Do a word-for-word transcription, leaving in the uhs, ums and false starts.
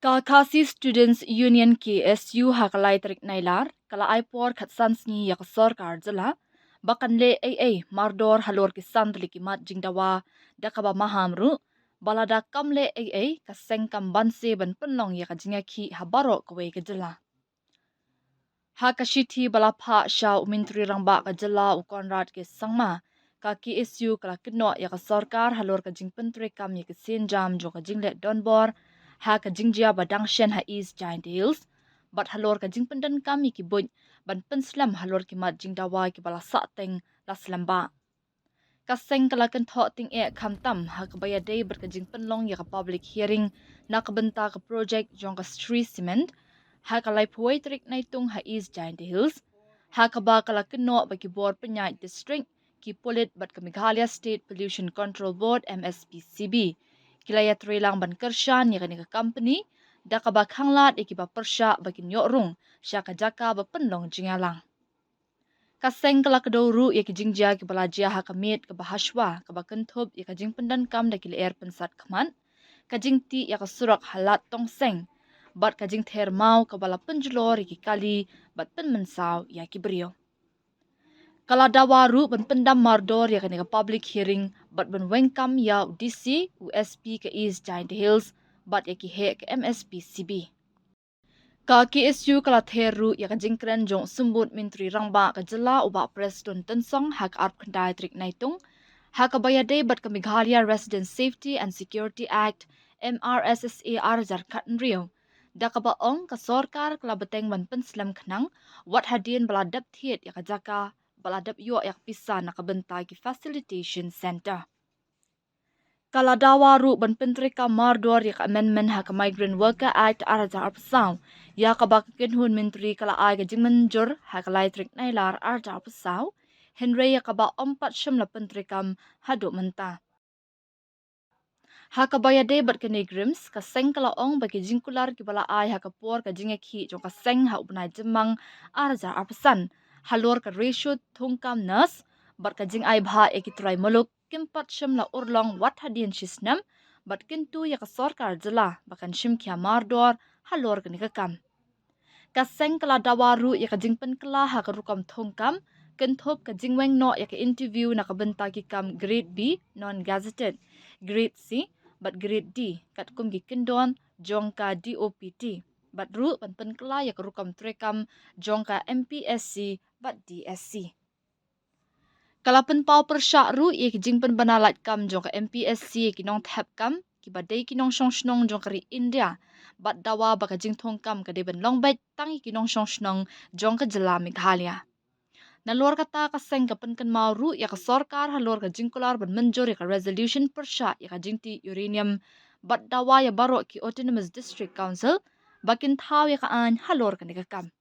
Ka Khasi Students Union K S U ha ka lai tarik Nailar ka la ai por khatsan sngi ïa ka sorkar jylla ba kan leh ei ei mardor halor ki san tylli ki mat jingdawa da kaba maham ruh ba lada kam leh ei ei ka seng kam banse ban pynlong ïa ka jingïakhih ha baroh kawei ka jylla. Ha ka shithi ba la phah sha u Myntri Rangbah ka jylla u Conrad K Sangma, ka K S U ka la kynnoh ïa ka sorkar halor ka jingpyntreikam ïa ka sienjam jong ka jingleh donbor ha ka jingjia ba dang shen ha East Jaintia Hills bad halor ka jingpyndonkam ïa ki buit ban pynslem halor ki mat jingdawa kiba la sahteng la slem bah. Ka seng ka la kynthoh tyngeh khamtam ha kaba ïadei bad ka jingpynlong ïa ka public hearing na ka bynta ka project jong ka Shree Cement ha ka laiphew tarik Naitung ha East Jaintia Hills, ha kaba ka la kynnoh ba ki bor pynïaid district, ki pulit bad ka Meghalaya State Pollution Control Board, M S P C B, ki la ïatreilang ban kyrshan ïa kane ka company da kaba khanglad ïa kiba pyrshah ba kin ïoh rung sha ka jaka ba pynlong jingïalang. Ka seng ka la kdew ruh ïa ki jingjia kiba la jia ha ka miet kaba hashwa kaba kynthup ïa ka jingpyndonkam da ki lyer pynsat khmat, ka jingtih ïa ka surok ha Lad Tongseng bad ka jingther maw kaba la pynjulor ïa ki kali bad pynmynsaw ïa ki briew. Ka la dawa ruh ban pyndam mardor ïa kane ka public hearing bad ban weng kam ïa u D C, u S P ka East Jaintia Hills bad ïa ki heh ka M S P C B. Ka K S U ka la ther ruh ïa ka jingkren jong u Symbud Myntri Rangbah ka jylla u Bah Prestone Tynsong ha ka arphew khyndai tarik Naitung ha kaba ïadei bad ka Meghalaya Resident Safety and Security Act, M R S S A, ar hajar khathynriew, da kaba ong ka sorkar ka la bteng ban pynslem khnang wat hadien ba la dep thied ïa ka jaka ba la dep ïoh ïa ka pisa na ka bynta ki facilitation centre. Ka la dawa ruh ban pyntreikam mardor ïa ka amendment ha ka Migrant Worker Act ar hajar arphew saw, ïa kaba ka kynhun myntri ka la ai ka jingmynjur ha ka lai tarik Nailar ar hajar arphew saw, hynrei ïa kaba ym pat shym la pyntreikam haduh mynta. Ha kaba ïadei bad kane ka RIMS, ka seng ka la ong ba ki jingkular kiba la ai ha ka por ka jingïakhih jong ka seng ha u bnai Jymmang ar hajar arphew san halor ka ratio thungkam nurse bad ka jingai bhah ïa ki trai muluk kim pat shym la urlong wat hadien shi snem bad kyntu ïa ka sorkar jylla ba kan shim khia mardor halor kane ka kam. Ka seng ka la dawa ruh ïa ka jingpynkylla ha ka rukom thungkam, kynthup ka jingweng noh ïa ka interview na ka bynta ki kam Grade B, non-gazetted, Grade C bad Grade D katkum ki kyndon jong ka D O P T, bad ruh ban pynkylla ïa ka rukom treikam jong ka M P S C bad D S C. Ka la pynpaw pyrshah ruh ïa ki jingpynbna lait kam jong ka M P S C ïa ki nongthep kam kiba dei ki nongshong shnong jong ka ri India bad dawa ba ka jingthungkam ka dei ban long beit tang ïa ki nongshong shnong jong ka jylla Meghalaya. Nalor kata, ka seng ka pynkynmaw ruh ïa ka sorkar halor ka jingkular ban mynjur ïa ka resolution pyrshah ïa ka jingtih uranium bad dawa ïa baroh ki Autonomous District Council ba kin thaw ïa ka aiñ halor kane ka kam.